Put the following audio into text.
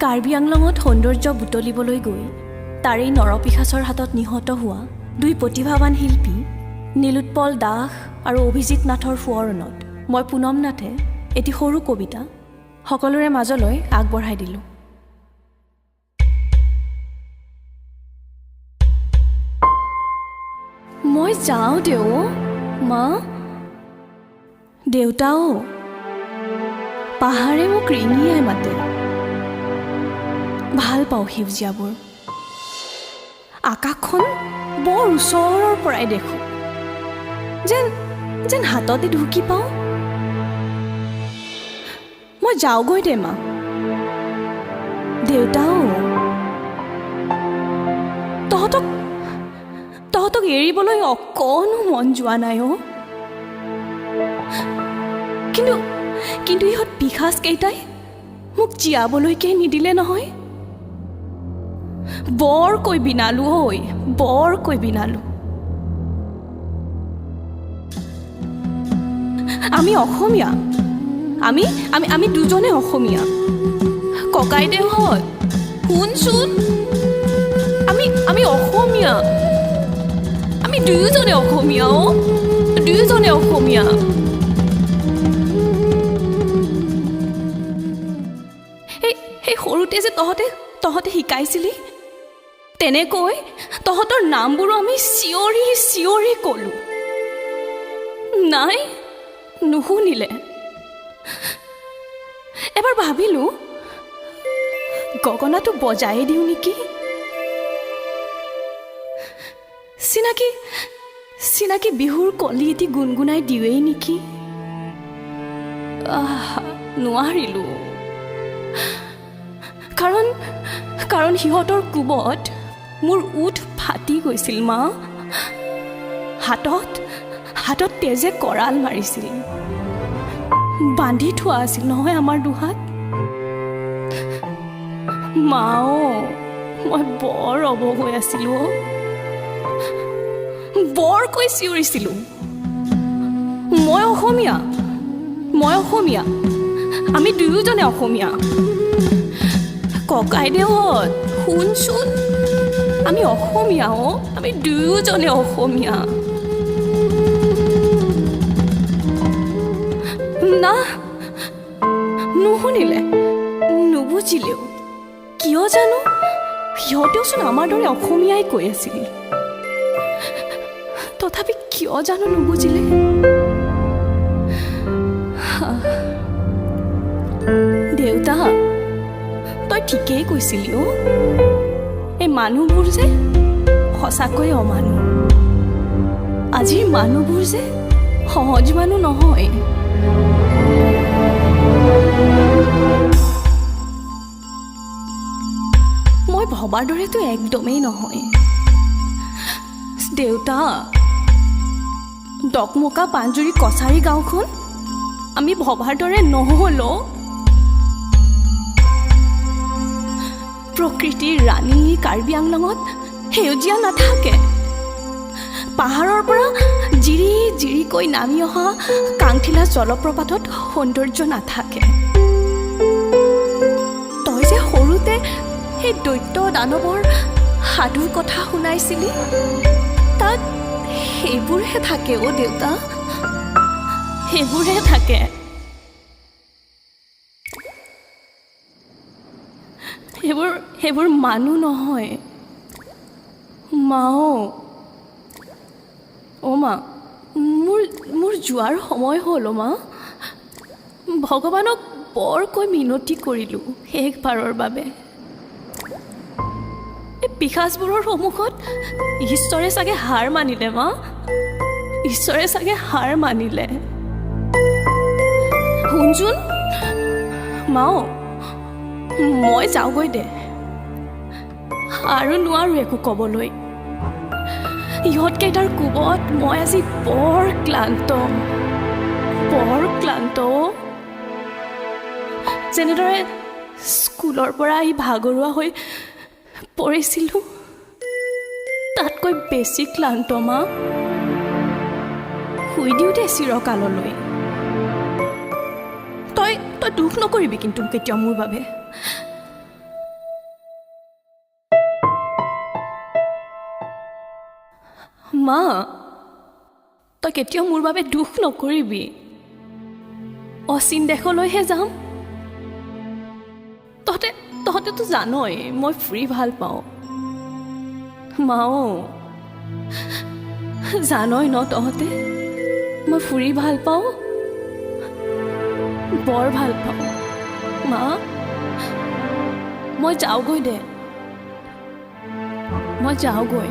কাৰ্বি আংলঙত সৌন্দৰ্য বুটলিবলৈ গৈ তাৰেই নৰপিশাচৰ হাতত নিহত হোৱা দুই প্ৰতিভাৱান শিল্পী নীলোৎপল দাস আৰু অভিজিত নাথৰ সোঁৱৰণত মই পুনম নাথে এটি সৰু কবিতা সকলোৰে মাজলৈ আগবঢ়াই দিলোঁ। মই যাওঁ দেও মা, দেউতাও, পাহাৰে মোক ৰিঙিয়াই মাতে। ভাল পাওঁ সেউজীয়াবোৰ, আকাশখন বৰ ওচৰৰ পৰাই দেখোঁ, যেন যেন হাততে ঢুকি পাওঁ। মই যাওঁগৈ দে মা, দেউতাও, তহঁতক তহঁতক এৰিবলৈ অকণো মন যোৱা নাই অ'। কিন্তু কিন্তু ইহঁত পিশাচ কেইটাই মোক জীয়াবলৈকে নিদিলে নহয়। বৰকৈ বিনালো ঐ, বৰকৈ বিনালো। আমি অসমীয়া, আমি আমি আমি দুজনে অসমীয়া। ককাইদেউহঁত শুনচোন, আমি আমি অসমীয়া, আমি দুয়োজনে অসমীয়া অ', দুয়োজনে অসমীয়া। সেই সৰুতে যে তহঁতে তহঁতে শিকাইছিলি, তেনেকৈ তহঁতৰ নামবোৰো আমি চিঞৰি চিঞৰি ক'লোঁ, নাই নুশুনিলে। এবাৰ ভাবিলোঁ গগনাটো বজায়ে দিওঁ নেকি, চিনাকি চিনাকি বিহুৰ কলি এটি গুণগুণাই দিওঁৱেই নেকি। আহ, নোৱাৰিলোঁ, কাৰণ কাৰণ সিহঁতৰ কোবত মোৰ ওঁঠ ফাটি গৈছিল মা, হাতত হাতত তেজে কৰাল মাৰিছিল, বান্ধি থোৱা আছিল নহয় আমাৰ দুহাত। মা অ', মই বৰ অৱশ হৈ আছিলোঁ অ', বৰকৈ চিঞৰিছিলোঁ, মই অসমীয়া, মই অসমীয়া, আমি দুয়োজনে অসমীয়া। ককাইদেউহঁত শুনচোন, আমি অসমীয়া অ', আমি দুয়োজনে অসমীয়া। না, নুশুনিলে, নুবুজিলেও, কিয় জানো সিহঁতেওচোন আমাৰ দৰে অসমীয়াই কৈ আছিল, তথাপি কিয় জানো নুবুজিলে। দেউতা, তই ঠিকেই কৈছিলি অ', এই মানুহবোৰ যে সঁচাকৈয়ে অমানুহ, আজিৰ মানুহবোৰ যে সহজ মানুহ নহয়। মই ভবাৰ দৰেতো একদমেই নহয় দেউতা। ডকমকা পাঞ্জুৰি কছাৰী গাঁওখন আমি ভবাৰ দৰে নহ'ল। প্ৰকৃতিৰ ৰাণী কাৰ্বি আংলঙত সেউজীয়া নাথাকে, পাহাৰৰ পৰা জিৰি জিৰিকৈ নামি অহা কাংথিলা জলপ্ৰপাতত সৌন্দৰ্য নাথাকে। তই যে সৰুতে সেই দৈত্য দানৱৰ সাধু কথা শুনাইছিলি, তাত সেইবোৰহে থাকে অ' দেউতা, সেইবোৰহে থাকে। সেইবোৰ সেইবোৰ মানুহ নহয় মা। অ' মা, মোৰ মোৰ যোৱাৰ সময় হ'ল অ' মা। ভগৱানক বৰকৈ মিনতি কৰিলোঁ শেষবাৰৰ বাবে। এই পিশাচবোৰৰ সন্মুখত ঈশ্বৰে চাগে হাৰ মানিলে মা, ঈশ্বৰে চাগে হাৰ মানিলে। শুনচোন মা, মই যাওঁগৈ দে, আৰু নোৱাৰোঁ একো ক'বলৈ। ইহঁতকেইটাৰ কোবত মই আজি বৰ ক্লান্ত, বৰ ক্লান্ত। যেনেদৰে স্কুলৰ পৰা আহি ভাগৰুৱা হৈ পৰিছিলোঁ, তাতকৈ বেছি ক্লান্ত মা। শুই দিওঁ দে চিৰকাললৈ। তই তই দুখ নকৰিবি কিন্তু কেতিয়াও মোৰ বাবে। মা, তই কেতিয়াও মোৰ বাবে দুখ নকৰিবি। অচিন দেশলৈহে যাম। তহঁতেতো জানই মই ফুৰি ভাল পাওঁ। মা অ, জানই ন তহঁতে মই ফুৰি ভাল পাওঁ, বৰ ভাল পাওঁ। মা, মই যাওঁগৈ দে, মই যাওঁগৈ।